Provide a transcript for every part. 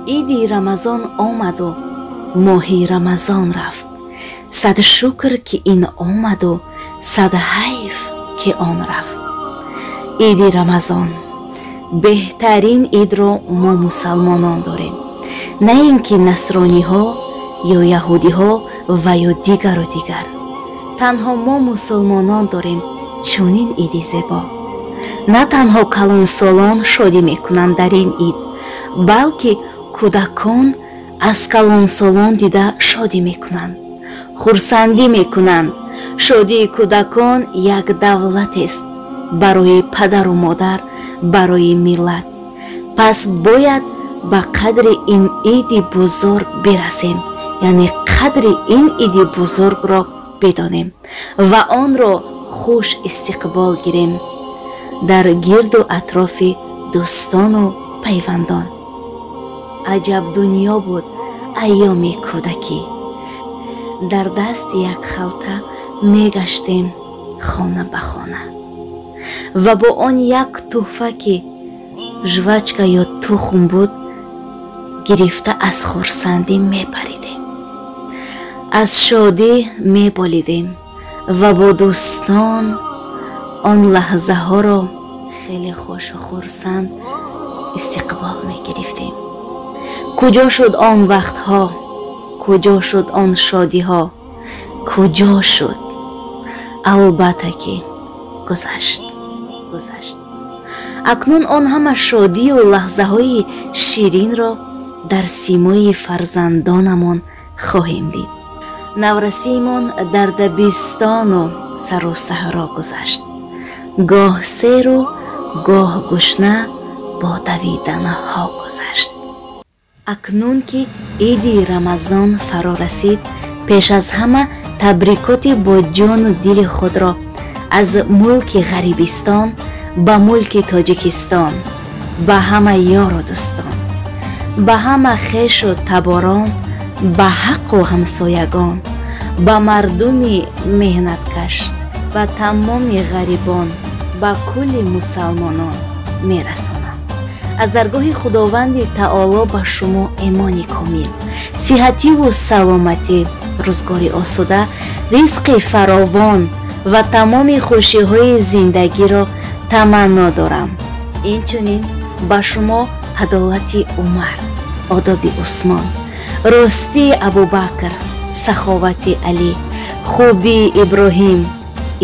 Иди Рамазон омаду моҳи Рамазон рафт. Сад шукр, ки ин омаду сад ҳайф, ки он рафт. Иди Рамазон беҳтарин идро мо мусалмонон дорем, на ин ки насрониҳо ё яҳудиҳо ва ё дигару дигар. Танҳо мо мусулмонон дорем чунин иди зебо. На танҳо калонсолон шодӣ мекунанд дар ин ид, балки кӯдакон аз калонсолон дида шодӣ мекунанд, хурсандӣ мекунанд. Шодии кӯдакон як давлатест барои падару модар, барои миллат. Пас бояд ба қадри ин иди бузург бирасем, яъне қадри ин иди бузургро бидонем ва онро хуш истиқбол гирем дар гирду атрофи дӯстону пайвандон. Аҷаб дунё буд айёми кӯдакӣ. Дар дасти як халта мегаштем хона ба хона ва бо он як тӯҳфа, ки жвачка ё тухм буд, гирифта аз хурсандӣ мепаридем, аз шодӣ меболидем ва бо дӯстон он лаҳзаҳоро хеле хушу хурсанд истиқбол мегирифтем. Куҷо шуд он вақтҳо? Куҷо шуд он шодиҳо? Куҷо шуд? Албатта ки гузашт, гузашт. Акнун он ҳама шодию лаҳзаҳои ширинро дар симои фарзандонамон хоҳем дид. Наврасиимон дар дабистону сару саҳро гузашт, гоҳ серу гоҳ гушна бо давиданҳо гузашт. Акнун ки иди Рамазон фаро расид, пеш аз ҳама табрикоти бо ҷону дили худро аз мулки ғарибистон ба мулки Тоҷикистон, ба ҳама ёру дӯстон, ба ҳама хешу таборон, ба ҳаққу ҳамсоягон, ба мардуми меҳнаткаш, ба тамоми ғарибон, ба кулли мусалмонон мерасонам. Аз даргоҳи Худованди Таоло ба шумо эмони комил, сиҳативу саломатӣ, рӯзгори осуда, ризқи фаровон ва тамоми хушиҳои зиндагиро таманно дорам. Инчунин ба шумо адолати Умар, одоби Усмон, ростии Абубакр, саховати Алӣ, хубии Иброҳим,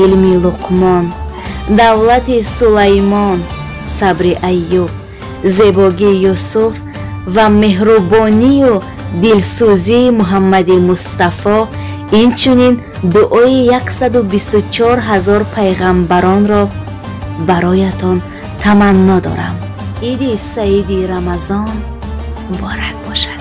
илми Луқмон, давлати Сулаймон, сабри Айюб, зебогии Юсуф ва меҳрубонию дилсӯзии Муҳаммади Мустафо, инчунин дуои 124 ҳазор пайғамбаронро бароятон таманно дорам. Иди саиди Рамазон муборак бошад.